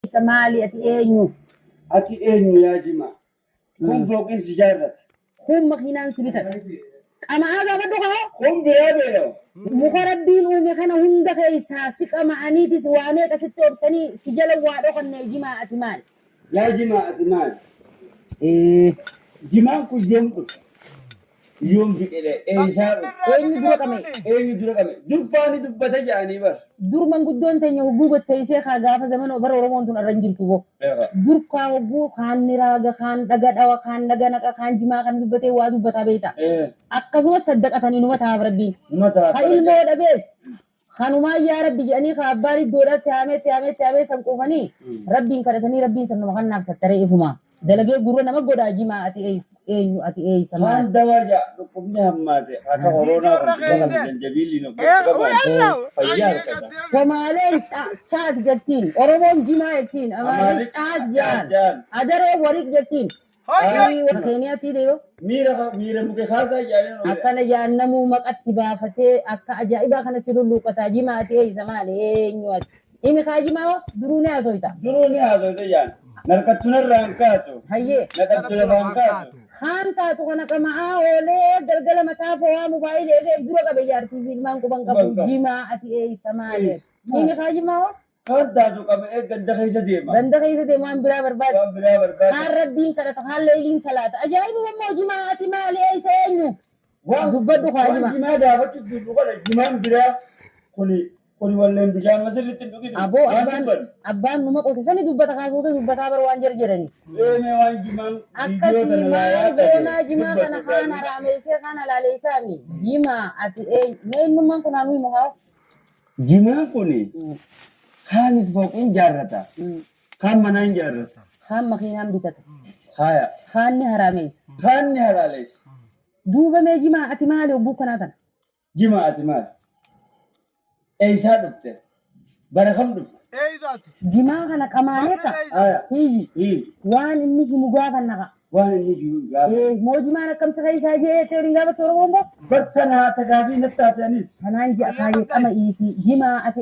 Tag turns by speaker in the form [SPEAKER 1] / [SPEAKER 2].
[SPEAKER 1] Eessa maali ati eenyu?
[SPEAKER 2] Ati eenyu yaa jimaa? Kun fooqiin si jaarrata.
[SPEAKER 1] Kun makiinaan si bitata. Qama'aa gaafadhu kaa.
[SPEAKER 2] Kun biraa beelawa.
[SPEAKER 1] Muka Rabbiin uume kana hunda keessaa si qama'aniitis waa meeqa sitti obsanii si jala waa dhokanne jimaa ati maali?
[SPEAKER 2] Yaa jimaa ati maali? Jimaan kun yoom dhufe? Yoom biqile? Eessaa dhufe?
[SPEAKER 1] Eenyu dura qama'e?
[SPEAKER 2] Eenyu dura qame? Dur faani dubbata jedhanii bar.
[SPEAKER 1] Dur manguddoon teenya hogguu gatteessee kaa gaafa zamana bara Oromoon tun arra hin jirtu boo. Dur kaa hogguu kaan ni raaga, kaan dhaga dhawa, kaan dhaga naqa, kaan jimaa kana dubbatee waa dubbataa beekta. Akkasumas saddaqatanii numa tahaaf Rabbiin.
[SPEAKER 2] Numa tahaaf.
[SPEAKER 1] Ka ilmoo dhabees kanumaan yaa Rabbi jedhanii ka abbaan iddoodhaatti haamee itti haamee itti haamee san quufanii Rabbiin kadhatanii Rabbiin san numa kannaaf sattaree ifumaa. Dalagee gurra nama godhaa jimaa ati eenyu ati eeysa maali.
[SPEAKER 2] Kaan dawaa ja'a dhukkubni hammaate akka koroonaa
[SPEAKER 3] Viidiyoo irra
[SPEAKER 2] kun quba kana
[SPEAKER 3] keeyse.
[SPEAKER 2] janjabiiliin of godhu qabaate fayyaa argata.
[SPEAKER 1] Somaaleen chaat jettiin, Oromoon jimaa jettiin, Amaarri
[SPEAKER 2] Amaarri
[SPEAKER 1] caat
[SPEAKER 2] caat
[SPEAKER 1] jedhaan,
[SPEAKER 2] jedhaan.
[SPEAKER 1] Adaree wariq jettiin.
[SPEAKER 3] Hayyee.
[SPEAKER 1] Keeniyaatti deeyo.
[SPEAKER 2] Miira miira muke kaasaa jedhanii nu
[SPEAKER 1] Akkana jaannamuu maqatti baafatee akka ajaa'ibaa kana si lulluuqqataa jimaa ati eeysa maali eenyu ati. Himi kaa jimaa hoo duruu ni haasoyta.
[SPEAKER 2] Duruu ni haasoyta jedhan. Narkattu narraa hin kaatu.
[SPEAKER 1] Hayyee.
[SPEAKER 2] Naqattu lafaa hin kaatu.
[SPEAKER 1] Kaan taatu kana qama'aa oolee galgala mataa fo'aa mobaayilii eegee dura qabe jaartii fi ilmaan quban
[SPEAKER 2] Quban
[SPEAKER 1] qabu
[SPEAKER 2] qabu.
[SPEAKER 1] jimaa ati eeysa maali. Himi kaa jimaa hoo.
[SPEAKER 2] Kaan taatu qama'ee ganda keessa deema.
[SPEAKER 1] Ganda keessa deema waan biraa barbaada.
[SPEAKER 2] Waan biraa barbaada.
[SPEAKER 1] Kaan Rabbiin kadhata kaan leeyliin salaata. Ajaa'ibuma immoo jimaa ati maali eeysa eenyu?
[SPEAKER 2] Waan
[SPEAKER 1] Dubbadhu kaa
[SPEAKER 2] waan
[SPEAKER 1] jimaa.
[SPEAKER 2] jimaa gaafachuuf jirru kana jimaan biraa kuni kuni walleen bishaan sirriitti hin dhuginu.
[SPEAKER 1] Aboo
[SPEAKER 2] Waan
[SPEAKER 1] abbaan
[SPEAKER 2] dubbatu.
[SPEAKER 1] abbaan numa qote sani dubbata kaasuuta dubbataa bar waan jarjarani.
[SPEAKER 2] Deemee waan jimaan viidiyoo
[SPEAKER 1] Akkasii
[SPEAKER 2] tana
[SPEAKER 1] maal
[SPEAKER 2] laalaa ta'e
[SPEAKER 1] goonaa jimaa kana
[SPEAKER 2] dubbatu
[SPEAKER 1] kaan
[SPEAKER 2] gaarii.
[SPEAKER 1] haraameessee kaan halaaleessaa mi jimaa ati eenyu mee innummaan kun haa nu himu haa.
[SPEAKER 2] Jimaan kuni kaanis fooqiin jaarrata. Kaan manaan jaarrata.
[SPEAKER 1] Kaan makiinaan bitata.
[SPEAKER 2] Haya.
[SPEAKER 1] Kaan ni haraameessa.
[SPEAKER 2] Kaan ni halaaleessa.
[SPEAKER 1] Duuba mee jimaa ati maali hogguu kanaa tana?
[SPEAKER 2] Jimaa ati maali? Eeysaa dhufte? Bara kam dhufte?
[SPEAKER 3] Eeysaati.
[SPEAKER 1] Jimaa kana qamaanee ka
[SPEAKER 2] Haya.
[SPEAKER 1] hiyyi
[SPEAKER 2] Hii.
[SPEAKER 1] waan inni himu gaafanna ka.
[SPEAKER 2] Waan inni jiru gaafa.
[SPEAKER 1] Ee moo jimaan akkam si keessaa jee jettee waliin gaafatte Oromoon boo?
[SPEAKER 2] Bartan haa tagaafii natti taate anis.
[SPEAKER 1] Kanaan ji'a kaayee qama'iifi jimaa ati